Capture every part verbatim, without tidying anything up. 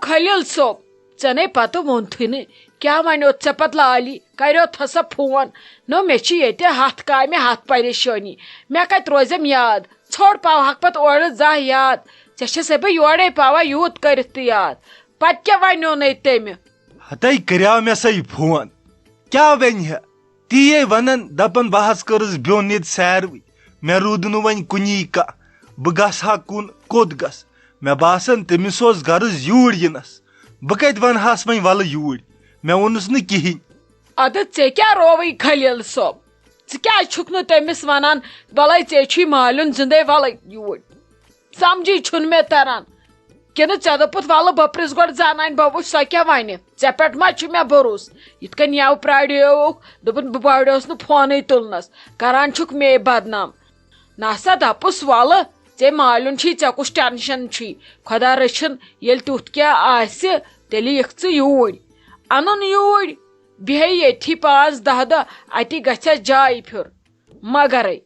خلیل صٲب، ژےٚ نے پتہٕ ووٚنتھٕے نہٕ، کیٛاہ ونیو ژےٚ پتہٕ لالی؟ کریو تھسا فون؟ نو، مےٚ چھِ ییٚتہِ ہتھ کامہِ، ہتھ پریشٲنی، مےٚ کتہِ روزٮ۪م یاد؟ ژھوٚڑ پاوہکھ پتہٕ اورٕ زانٛہہ یاد، ژےٚ چھسے بہٕ یورے پاوان یوٗت کٔرِتھ تہِ یاد، پتہٕ کیٛاہ ونیو نے تٔمۍ؟ ہتے کریاو مےٚ سا یہِ فون، کیٛاہ ونہِ ہے؟ تی یے ونان، دپان بہٕ حظ کٔرٕس بیوٚن ییٚتہِ ساروٕے، مےٚ روٗد نہٕ وۄنۍ کُنی کانٛہہ، بہٕ گژھٕ ہا کُن، کوٚت گژھٕ؟ مےٚ باسان تٔمِس اوس غرض یوٗرۍ یِنس، بہٕ کتہِ ونہٕ ہس وۄنۍ ولہٕ یوٗرۍ؟ مےٚ ووٚنُس نہٕ کِہینۍ۔ ادٕ ژےٚ کیٛاہ رووٕے خلیل صٲب؟ ژٕ کیٛازِ چھُکھ نہٕ تٔمِس ونان، ولے ژےٚ چھُے مالیُن زندے، ولے یوٗرۍ؟ سمجھی چھُنہٕ مےٚ تران۔ کِنہٕ ژےٚ دوٚپُتھ، ولہٕ بہٕ پرٛژھ گۄڈٕ زنانہِ، بہٕ وٕچھ سۄ کیٛاہ ونہِ؟ ژےٚ پٮ۪ٹھ ما چھُ مےٚ بھروسہٕ؟ یِتھ کٔنۍ یَوٕ پرٛاریووُکھ، دوٚپُن، بہٕ بڑیوس نہٕ فونٕے تُلنس، کران چھُکھ مے بدنام۔ نسا دپُس، ولہٕ، ژےٚ مالیُن چھُے، ژےٚ کُس ٹینشن چھُے؟ خۄدا رٔچھِن، ییٚلہِ تیُتھ کینٛہہ آسہِ، تیٚلہِ یِکھ ژٕ یوٗرۍ۔ انُن یوٗرۍ، بیٚہے ییٚتھی پانٛژھ دَہ دۄہ، اتی گژھٮ۪س جایہِ پھیُر۔ مگرے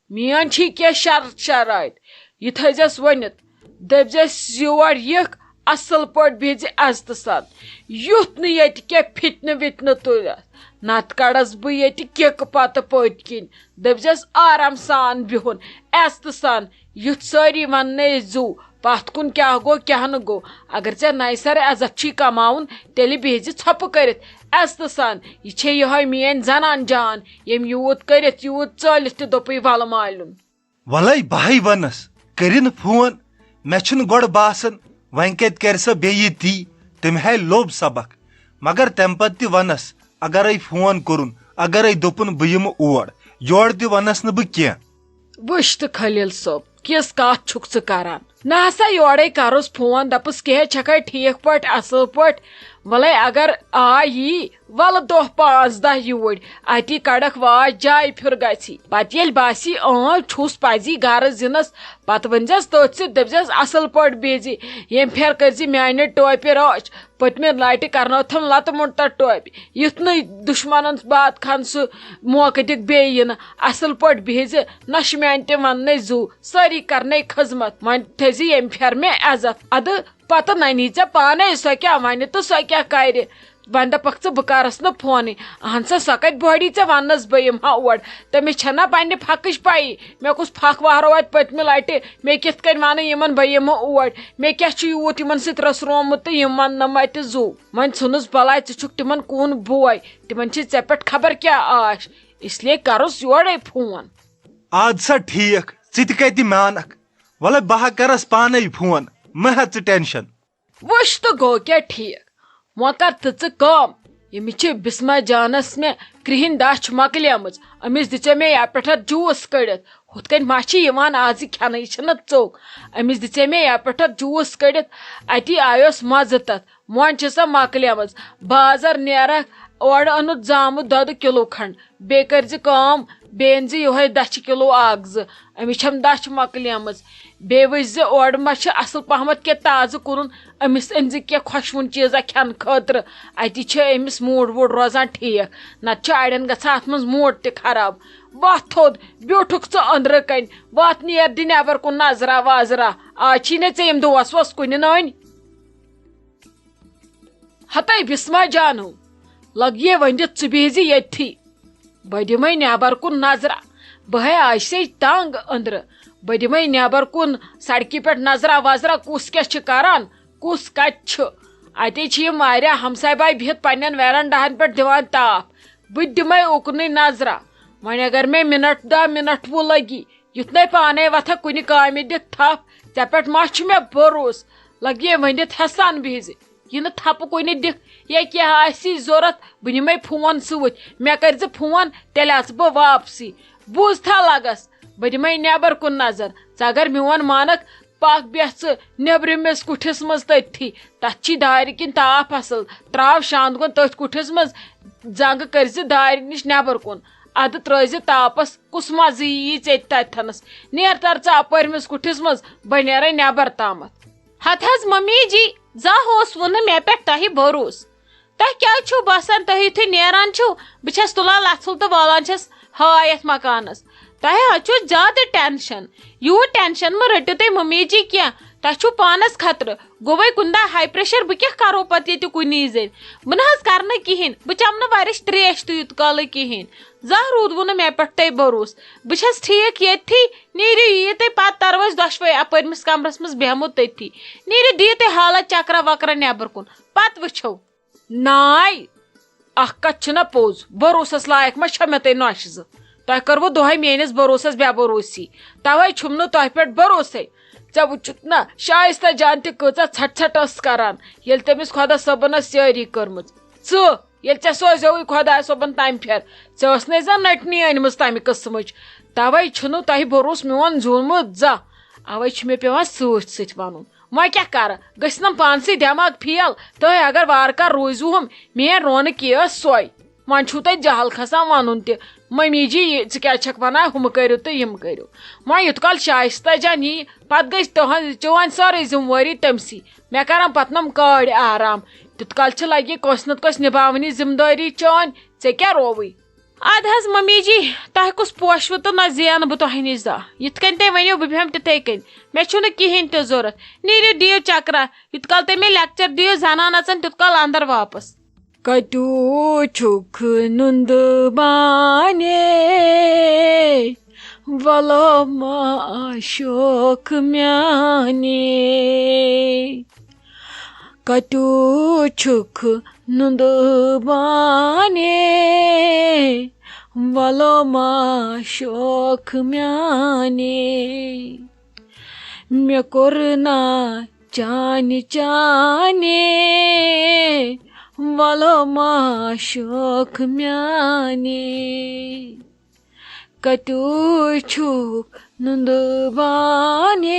میٲنۍ چھی کینٛہہ شرط شرٲیط، یہِ تھٲیزٮ۪س ؤنِتھ۔ دٔپزٮ۪س، یور یِکھ، اصل پٲٹھۍ بِہزِ عزتہٕ سان، یُتھ نہٕ ییٚتہِ کینٛہہ فِتنہٕ وِتنہٕ تُلٮ۪س، نتہٕ کڑس بہٕ ییٚتہِ کِکہٕ پتہٕ پٔتۍ کِنۍ۔ دٔپزٮ۪س، آرام سان بِہُن، عزتہٕ سان، یُتھ سٲری وننے زُو، پتھ کُن کیٛاہ گوٚو، کیٛاہ نہٕ گوٚو۔ اگر ژےٚ نَیہِ سرٕ عزت چھی کماوُن، تیٚلہِ بِہزِ ژھۄپہٕ کٔرِتھ، عزتہٕ سان۔ یہِ چھے یِہوٚے میٲنۍ زنان جان، ییٚمۍ یوٗت کٔرِتھ، یوٗت ژٲلِتھ تہِ دوٚپُے، ولہٕ مالیُن۔ وَلَے بہٕ ہَے وَنَس، کٔرِن فون، مےٚ چھُنہٕ گۄڈٕ باسان، وۄنۍ کَتہِ کَرِ سۄ بیٚیہِ تی، تٔمۍ ہَے لوٚب سبق۔ مگر تَمہِ پَتہٕ تہِ وَنَس، اگرَے فون کوٚرُن، اگرَے دوٚپُن بہٕ یِمہٕ اور، یورٕ تہِ وَنَس نہٕ بہٕ کینٛہہ۔ وٕچھ تہٕ خلیل صٲب، کِژھ کَتھ چھُکھ ژٕ کَران؟ نہ ہسا یورے کرُس فون، دپُس کیٛاہ چھکھے ٹھیٖک پٲٹھۍ، اصل پٲٹھۍ؟ وَلَے اگر آ یی، وَلہٕ دۄہ پانٛژھ دَہ یوٗرۍ، اتی کڑکھ واش، جایہِ پھیُر گژھی۔ پتہٕ ییٚلہِ باسی، اۭں، چھُس پزی غرض یِنس، پتہٕ ؤنۍزٮ۪س تٔتھۍ سۭتۍ، دٔپزٮ۪س اصل پٲٹھۍ بیزِ، ییٚمہِ پھیرٕ کٔرزِ میانہِ ٹوپہِ رٲچھ، پٔتمہِ لٹہِ کرنٲوتھم لتہٕ مُنٹر ٹوپہِ۔ یُتھ نہٕ دُشمنن باد خان سُہ موقعہٕ دِکھ بیٚیہِ یِنہٕ۔ اصل پٲٹھۍ بِہزِ، نہ چھُ میانہِ تہِ وننٕے زُو، سٲری کرنے خدمت۔ وۄنۍ تھٲیزِ ییٚمہِ پھیرٕ مےٚ عزت۔ ادٕ پتہٕ ننی ژےٚ پانے سۄ کیٛاہ ونہِ تہٕ سۄ کیٛاہ کرِ۔ وۄنۍ دپکھ ژٕ بہٕ کرس نہٕ فونٕے۔ اہن سا، سۄ کتہِ بۄہڑی ژےٚ وننس بہٕ یِمہٕ ہا اور؟ تٔمِس چھےٚ نا پننہِ پھکٕچ پیی؟ مےٚ کُس پھکھ وہروو اتہِ پٔتمہِ لٹہِ؟ مےٚ کِتھ کٔنۍ ونہٕ یِمن بہٕ یِمہٕ اور؟ مےٚ کیٛاہ چھُ یوٗت یِمن سۭتۍ رٔسرومُت تہٕ یِم وننم اتہِ زُو؟ وۄنۍ ژھٕنُس بلاے، ژٕ چھُکھ تِمن کوٗن بوے؟ تِمن چھِ ژےٚ پٮ۪ٹھ خبر کیٛاہ آش، اس لیے کرُس یورے فون۔ آد سا ٹھیک، ژٕ تہِ کتہِ مانکھ؟ ولہٕ بہٕ ہا کرس پانے فون، مہ ہہ ژٕ ٹینشن۔ وٕچھ تہٕ گوٚو کیٛاہ ٹھیک، وۄنۍ کر تہٕ ژٕ کٲم، ییٚمِس چھِ بسمہ جانس مےٚ کرٛہِنۍ دَچھ مۄکلیمٕژ، أمِس دِژے مےٚ یپہٕ پٮ۪ٹھ جوٗس کٔڑِتھ، ہُتھ کٔنۍ ما چھِ یِوان آز یہِ کھٮ۪نہٕ، یہِ چھِنہ ژوٚک۔ أمِس دِژے مےٚ یپہٕ پٮ۪ٹھ جوٗس کٔڑِتھ، اتی آیوس مزٕ تتھ۔ وۄنۍ چھِ سۄ مۄکلیمٕژ۔ بازر نیرکھ، اورٕ اوٚنُتھ زامُت دۄدٕ کِلوٗ کھنٛڈ۔ بیٚیہِ کٔرۍ زِ کٲم، بیٚیہِ أنۍ زِ یِہوٚے دَچھِ کِلوٗ اکھ زٕ۔ أمِس چھَم دَچھ مۄکلیمٕژ۔ بیٚیہِ وٕچھ زِ اورٕ ما چھِ اَصٕل پہمتھ کینٛہہ تازٕ کٕنُن، أمِس أنۍ زِ کینٛہہ خۄشوُن چیٖزا کھٮ۪نہٕ خٲطرٕ۔ اَتی چھِ أمِس موٗڈ ووٗڈ روزان ٹھیٖک، نَتہٕ چھُ اَڑٮ۪ن گژھان اَتھ منٛز موٗڈ تہِ خراب۔ وۄتھ تھوٚد، بیوٗٹھُکھ ژٕ أنٛدرٕ کَنۍ، وۄتھ نیر دِ نٮ۪بر کُن نظرا وظرا۔ آز چھی نہٕ ژےٚ یِم دوس ووس کُنہِ نٔنۍ۔ ہتے بسمہ جانو، لگیے ؤنِتھ ژٕ بِہزِ ییٚتھی۔ بہٕ دِمے نٮ۪بر کُن نظرا۔ بہٕ ہے آسے تنگ أنٛدرٕ۔ بہٕ دِمے نٮ۪بر کُن سڑکہِ پٮ۪ٹھ نظرا وظرا، کُس کیٛاہ چھُ کران، کُس کتہِ چھُ۔ اتے چھِ یِم واریاہ ہمساے باے بِہِتھ پننٮ۪ن ویرنڈاہن پٮ۪ٹھ دِوان تاپھ۔ بہٕ تہِ دِمے اُکنُے نظرا۔ وۄنۍ اگر مےٚ منٹ دہ، منٹ وُہ لگی، یُتھ نے پانے وۄتھکھ کُنہِ کامہِ دِتھ تھپھ، ژےٚ پٮ۪ٹھ ما چھُ مےٚ بھروسہٕ؟ لگیے ؤنِتھ ہٮ۪سان بِہزِ۔ یہِ نہٕ تھپہٕ کُنہِ دِکھ، یا کینٛہہ آسی ضوٚرتھ، بہٕ نِمے فون سۭتۍ، مےٚ کٔرۍ زِ فون، تیٚلہِ اژٕ بہٕ واپسٕے۔ بوٗزتھا لگس، بہٕ دِمے نٮ۪بر کُن نظر، ژٕ اگر میون مانکھ، پکھ بیٚہہ ژٕ نیٚبرِمِس کُٹھِس منٛز تٔتھی، تتھ چھی دارِ کِنۍ تاپھ اصل، تراو شاندٕ گۄن تٔتھۍ کُٹھِس منٛز، زنگہٕ کٔرۍ زِ دارِ نِش نٮ۪بر کُن، ادٕ ترٲے زِ تاپس، کُس مزٕ یی ژےٚ تہِ تتہِ تھنس؟ نیر تر ژٕ اپٲرمِس کُٹھِس منٛز، بہٕ نیرے نٮ۪بر تامتھ۔ ہتہٕ حظ ممی جی، زانٛہہ اوس وُنہٕ مےٚ پٮ۪ٹھ تۄہہِ بھروسہٕ۔ تۄہہِ کیٛازِ چھُو باسان، تُہۍ یُتھُے نیران چھِو، بہٕ چھَس تُلان لَژھُل تہٕ والان چھَس ہاے یَتھ مکانَس؟ تۄہہِ حظ چھُو زیادٕ ٹٮ۪نشَن۔ یوٗت ٹٮ۪نشَن مہٕ رٔٹِو تُہۍ مٔمی جی کینٛہہ۔ تۄہہِ چھُو پانَس خطرٕ۔ گوٚوَے کُنہِ دۄہ ہاے پریشر، بہٕ کیٛاہ کَرو پَتہٕ ییٚتہِ کُنی زٔنۍ؟ بہٕ نہ حظ کَرٕ نہٕ کِہیٖنۍ، بہٕ چَمہٕ نہٕ ورِش ترٛیش تہِ یوٗت کالٕے کِہیٖنۍ۔ زانٛہہ روٗدوٕ نہٕ مےٚ پٮ۪ٹھ تۄہہِ بروسہٕ۔ بہٕ چھَس ٹھیٖک ییٚتھی، نیٖرِو یِیِو تُہۍ، پَتہٕ تَرو أسۍ دۄشوَے اَپٲرمِس کَمرَس منٛز، بیٚہمو تٔتھی۔ نیٖرِو، دِیِو تُہۍ حالت چکرا وکرا نٮ۪بر کُن، پَتہٕ وٕچھو۔ ناے، اکھ کتھ چھِ نہ پوٚز، بروسس لایق ما چھےٚ مےٚ تۄہہِ نۄشہِ زٕ؟ تۄہہِ کٔروٕ دۄہے میٲنِس بروسس بے بروسی، توے چھُم نہٕ تۄہہِ پٮ۪ٹھ بروسے۔ ژےٚ وٕچھُتھ نہ شایستہ جان تہِ کۭژاہ ژھٹھ ژھٹھ ٲس کران، ییٚلہِ تٔمِس خۄدا صٲبن ٲس یٲری کٔرمٕژ۔ ژٕ، ییٚلہِ ژےٚ سوزیوٕے خۄداے صٲبن تمہِ پھِرِ، ژےٚ ٲس نے زن نٔٹنی أنمٕژ تمہِ قٕسمٕچ، توے چھُنہٕ تۄہہِ بروسہٕ میون زیوٗنمُت زانٛہہ۔ اوے چھُ مےٚ پٮ۪وان سۭتۍ سۭتۍ ونُن۔ وۄنۍ کیٛاہ کرٕ؟ گٔژھنم پانسٕے دٮ۪ماغ فیل۔ تُہۍ اگر وارٕ کار روٗزِوُم، مےٚ رونہٕ کیس سۄے۔ وۄنۍ چھُو تۄہہِ جہل کھسان ونُن تہِ، ممی جی، یہِ ژٕ کیٛازِ چھکھ ونان ہُمہٕ کٔرِو تہٕ یِم کٔرِو؟ وۄنۍ یُتھ کال شایستہ جان یی، پتہٕ گٔژھۍ تُہنٛز، چٲنۍ سٲرٕے ذمہٕ وٲری تٔمسٕے۔ مےٚ کرن پتہٕ نم کٲڑۍ آرام۔ تیُت کال چھِ لگہِ کٲنٛسہِ نتہٕ کٲنٛسہِ نباونٕچ ذمہٕ دٲری چٲنۍ۔ ژےٚ کیٛاہ رووٕے؟ ادٕ حظ ممی جی، تۄہہِ کُس پوشوٕ تہٕ نہ زینہٕ بہٕ تۄہہِ نِش زانٛہہ۔ یِتھ کٔنۍ تۄہہِ ؤنِو، بہٕ بیٚہمہٕ تِتھَے کٔنۍ۔ مےٚ چھُنہٕ کِہیٖنۍ تہِ ضوٚرَتھ۔ نیٖرِو، دِیِو چکرا۔ یُتھ کال تُہۍ مےٚ لیکچر دِیِو زنان اژن، تیُتھ کال اندر واپس۔ کتیو چھُکھ نُندٕ بانہِ، وَلو ما شوخ میٛانہِ۔ کتیو چھُکھ نُندٕ بانہِ، وَلو ما شوخ میٛانہِ۔ مےٚ کوٚر نا چانہِ چانہِ، وَلو ما شوخ میٛانہِ۔ کتیو چھُکھ نُندٕ بانہِ،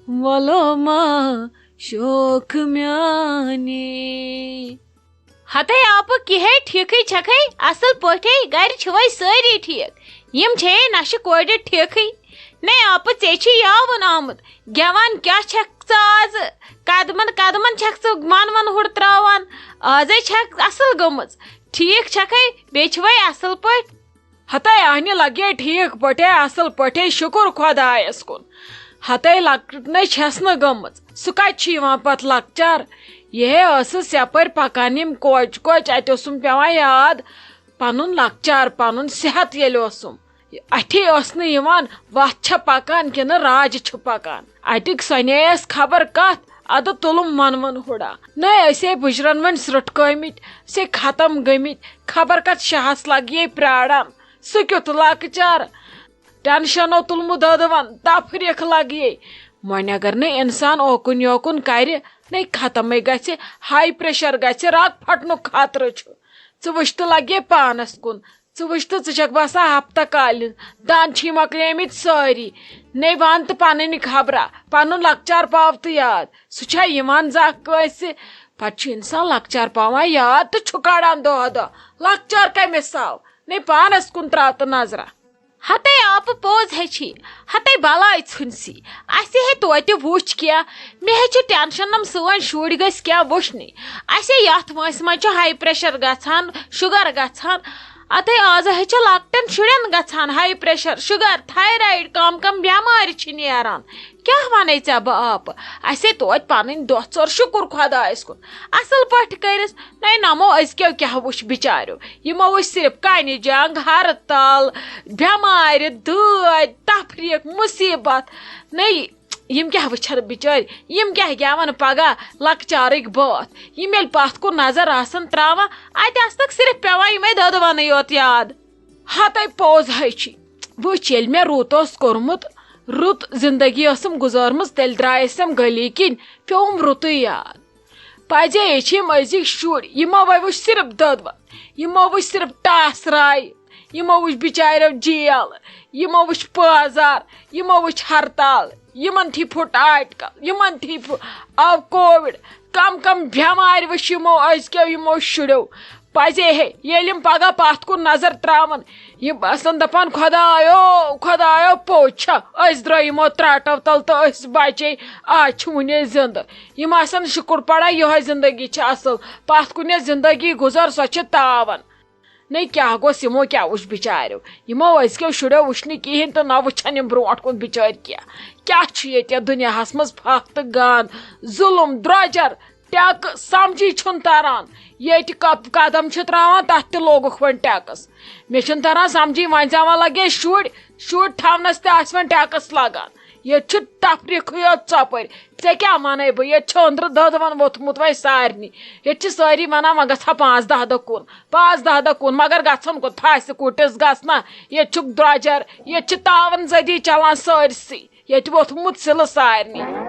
وَلو ما شوخ میٛانہِ۔ ہتے آپہٕ، کِہے ٹھیٖکھٕے چھکھے، اصل پٲٹھے، گرِ چھِوے سٲری ٹھیٖک؟ یِم چھے نشہِ کورِ ٹھیٖکھٕے؟ نے آپہٕ، ژےٚ چھِ یاوُن آمُت۔ گٮ۪وان کیٛاہ چھکھ ژٕ آز؟ قدمن قدمن چھکھ ژٕ من ون ہُر تراوان؟ آزے چھکھ اصل گٔمٕژ۔ ٹھیٖک چھکھے؟ بیٚیہِ چھِوے اصل پٲٹھۍ؟ ہتے اہنہِ لگے ٹھیٖک پٲٹھۍ، اصل پٲٹھۍ، شُکُر خۄدایس کُن۔ ہتے لۄکٕٹ نے چھس نہٕ گٔمٕژ، سُہ کتہِ چھُ یِوان پتہٕ لۄکچار؟ یِہے ٲسٕس یپٲرۍ پکان یِم کوچہِ کوچہِ، اتہِ اوسُم پٮ۪وان یاد پنُن لۄکچار، پنُن صحت ییٚلہِ اوسُم۔ اَتھے ٲس نہٕ یِوان، وَتھ چھےٚ پَکان کِنہٕ راجہِ چھِ پَکان۔ اَتِکۍ سۄنے ٲس خبر کَتھ، اَدٕ تُلُم وَنوُن ہُڑا۔ نَے أسے بُجرَن وۄنۍ سرٛٹھکٲمٕتۍ، أسے ختم گٔمٕتۍ۔ خبر کَتھ شاہَس لَگیے پرٛاران۔ سُہ کیُتھ لۄکچار۔ ٹٮ۪نشَنو تُلمُت دٲدٕ وَن، تَفریٖق لَگیے۔ وۄنۍ اگر نہٕ اِنسان اوکُن یوکُن کَرِ، نَے ختمٕے گژھِ، ہاے پریشر گژھِ، رَگ پھٹنُک خطرٕ چھُ۔ ژٕ وٕچھ تہٕ لَگیے پانَس کُن۔ ژٕ وٕچھ تہٕ ژٕ چھکھ باسان ہفتہٕ کالہِ ہٕنٛز۔ دَنٛد چھِی مۄکلیمٕتۍ سٲری۔ نے وَن تہٕ پَنٕنۍ خبرا، پَنُن لۄکچار پاو تہٕ یاد۔ سُہ چھا یِوان زانٛہہ کٲنٛسہِ؟ پَتہٕ چھُ اِنسان لۄکچار پاوان یاد تہٕ چھُ کَڑان دۄہ دۄہ۔ لۄکچار کَمِس آو؟ نے پانَس کُن ترٛاو تہٕ نظرا۔ ہتے آپہٕ پوٚز ہے چھی، ہتے بلاے ژھُنسی۔ اَسہِ ہے توتہِ وُچھ کینٛہہ، مےٚ ہے چھِ ٹٮ۪نشَن یِم سٲنۍ شُرۍ گٔژھۍ کیٛاہ وٕچھنہِ۔ اَسہِ ہے یَتھ وٲنٛسہِ منٛز چھُ ہاے پریشر گژھان، شُگر گژھان۔ اَتھے آز ہے چھِ لۄکٹٮ۪ن شُرٮ۪ن گژھان ہاے پریشر، شُگر، تھایرایِڈ، کم کم بٮ۪مارِ چھِ نیران۔ کیٛاہ وَنے ژےٚ بہٕ آپہٕ؟ اَسے توتہِ پَنٕنۍ دۄہ ژور، شُکُر خۄدایَس کُن، اَصٕل پٲٹھۍ کٔرِس۔ نَے نَمو أزکیو کیٛاہ وٕچھ بِچاریو؟ یِمو وٕچھ صرف کَنہِ جنٛگ، ہرتال، بٮ۪مارِ، دٲدۍ، تفریٖق، مُصیٖبت۔ نَے یِم کیٛاہ وٕچھن بِچٲرۍ؟ یِم کیٛاہ گٮ۪وَن پگاہ لۄکچارٕکۍ بٲتھ؟ یِم ییٚلہِ پَتھ کُن نظر آسَن ترٛاوان، اَتہِ آسنَکھ صرف پٮ۪وان یِمَے دٲدٕ وَنٕے یوت یاد۔ ہتے پوٚز ہے چھی۔ وٕچھ، ییٚلہِ مےٚ رُت اوس کوٚرمُت، رُت زندگی ٲسٕم گُزٲرمٕژ، تیٚلہِ درٛایَسم گٔلی کِنۍ، پیوٚوُم رُتُے یاد۔ پَزے چھِ یِم أزِکۍ شُرۍ، یِمو وَے وٕچھ صرف دۄدوَن، یِمو وٕچھ صرف ٹاسراے، یِمو وٕچھ بِچاریو جیل، یِمو وٕچھ پٲزار، یِمو وٕچھ ہرتال، یِمَن تھی پھُٹ آٹکل، یِمَن تھی پھُ-، آو کووِڈ، کَم کَم بٮ۪مارِ وٕچھ یِمو أزکیو یِمو شُرٮ۪و۔ پَزے ہے، ییٚلہِ یِم پَگاہ پَتھ کُن نظر ترٛاوَن، یِم آسَن دَپان، "خۄدایو، خۄدایو، پوٚز چھا؟ أسۍ درٛاے یِمو ترٛاٹو تَل تہٕ أسۍ بَچے، آز چھِ وُنے زِندٕ۔" یِم آسَن شُکُر پَران، یِہوٚے زِندگی چھِ اَصٕل، پَتھ کُنہِ زِندگی گُزار، سۄ چھِ تاوَن۔ نے کیٛاہ گوٚژھ، یِمو کیٛاہ وٕچھ بِچاریو؟ یِمو أزکیو شُریو وٕچھ نہٕ کِہیٖنۍ تہٕ نہ وٕچھن یِم برونٛٹھ کُن بِچٲرۍ کینٛہہ۔ کیٛاہ چھُ ییٚتہِ یَتھ دُنیاہَس منٛز پھَکھ تہٕ گان، ظُلُم، درٛۄجر، ٹٮ۪کہٕ، سَمجھی چھُنہٕ تَران۔ ییٚتہِ ق-، قدم چھِ ترٛاوان، تَتھ تہِ لوگُکھ وۄنۍ ٹٮ۪کٕس۔ مےٚ چھُنہٕ تَران سَمجھی، وۄنۍ زٮ۪وان لَگے شُرۍ، شُرۍ تھاونَس تہِ آسہِ وۄنۍ ٹٮ۪کٕس لَگان۔ ییٚتہِ چھُ تفریٖقٕے یوت ژۄپٲرۍ۔ ژےٚ کیٛاہ وَنَے بہٕ؟ ییٚتہِ چھُ أنٛدرٕ دٔد وَن ووٚتھمُت وۄنۍ سارنٕے۔ ییٚتہِ چھِ سٲری وَنان، "وۄنۍ گژھٕ ہا پانٛژھ دَہ دۄہ کُن، پانٛژھ دَہ دۄہ کُن"، مگر گژھن کوٚت؟ پھاسہِ کُٹِس گژھنا؟ ییٚتہِ چھُکھ درٛۄجر، ییٚتہِ چھِ تعاوُن زدی چلان سٲرسٕے۔ ییٚتہِ ووٚتھمُت سِلہٕ سارنٕے۔